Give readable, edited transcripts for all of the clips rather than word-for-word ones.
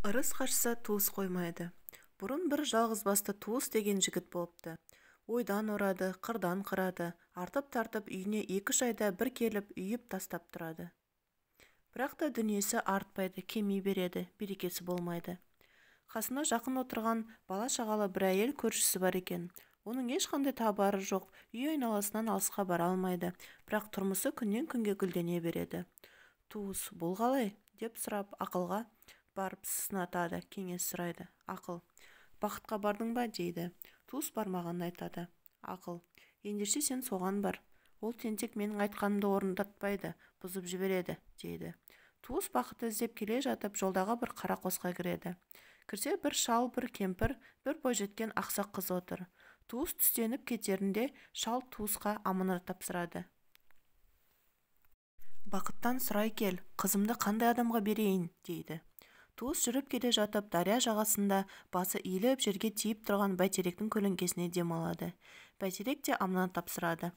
Ырыс қашса, туыс қоймайды. Бұрын бір жалғызбасты Туыс деген жігіт болыпты. Ойдан орады, қырдан қырады, артып-тартып үйіне екі-үш айда бір келіп үйіп тастап тұрады. Бірақ та дүниесі артпайды, кеми береді, берекесі болмайды. Қасына жақын отырған бала-шағалы бір әйел көршісі бар екен. Оның ешқандай табары жоқ, үй айналасынан алысқа бара алмайды, бірақ тұрмысы күннен-күнге гүлдене береді. Туыс: «Бұл қалай?» – деп сұрап, ақылға барып сынатады, кеңес сұрайды. Ақыл: «Бақытқа бардың ба?» – дейді. Туыс бармағанын айтады. Ақыл: «Ендеше сен соған бар. Ол тентек менің айтқанымды орындатпайды, бұзып жібереді», – дейді. Туыс Бақытты іздеп келе жатып, жолдағы бір қара қосқа кіреді. Кірсе, бір шал, бір кемпір, бір бойжеткен ақсақ қыз отыр. Туыс түстеніп кетерінде шал Туысқа аманат тапсырады: «Бақыттан сұрай кел, қызымды қандай адамға берейін?» – дейді. Туыс жүріп келе жатып, дария жағасында басы иіліп жерге тиіп тұрған бәйтеректің көлеңкесіне дем алады. Бәйтерек те аманат тапсырады: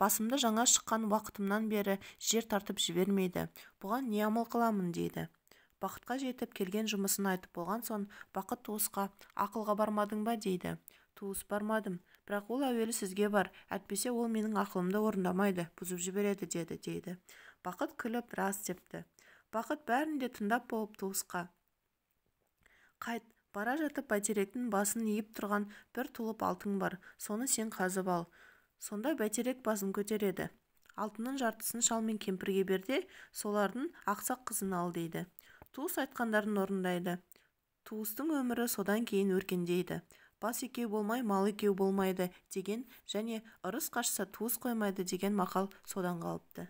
«Басымды жаңа шыққан уақытымнан бері жер тартып жібермейді, бұған не амал қыламын?» – дейді. Бақытқа жетіп, келген жұмысын айтып болған соң, Бақыт Туысқа: «Ақылға бармадың ба?» – дейді. Туыс: «Бармадым, бірақ ол әуелі сізге бар, әйтпесе ол менің ақылымды орындамайды, бұзып жібереді деді», – дейді. Бақыт күліп: «Рас», – депті. Бақыт бәрін де тыңдап болып, Туысқа: «Қайт, бара жатып бәйтеректің басын иіп тұрған бір тұлып алтын бар, соны сен қазып ал, сонда бәйтерек басын көтереді. Алтынның жартысын шал мен кемпірге бер де, солардың ақсақ қызын ал», – дейді. Туыс айтқандарын орындайды. Туыстың өмірі содан кейін өркендейді. «Бас екеу болмай, мал екеу болмайды» деген және «Ырыс қашса, туыс қоймайды» деген мақал содан қалыпты.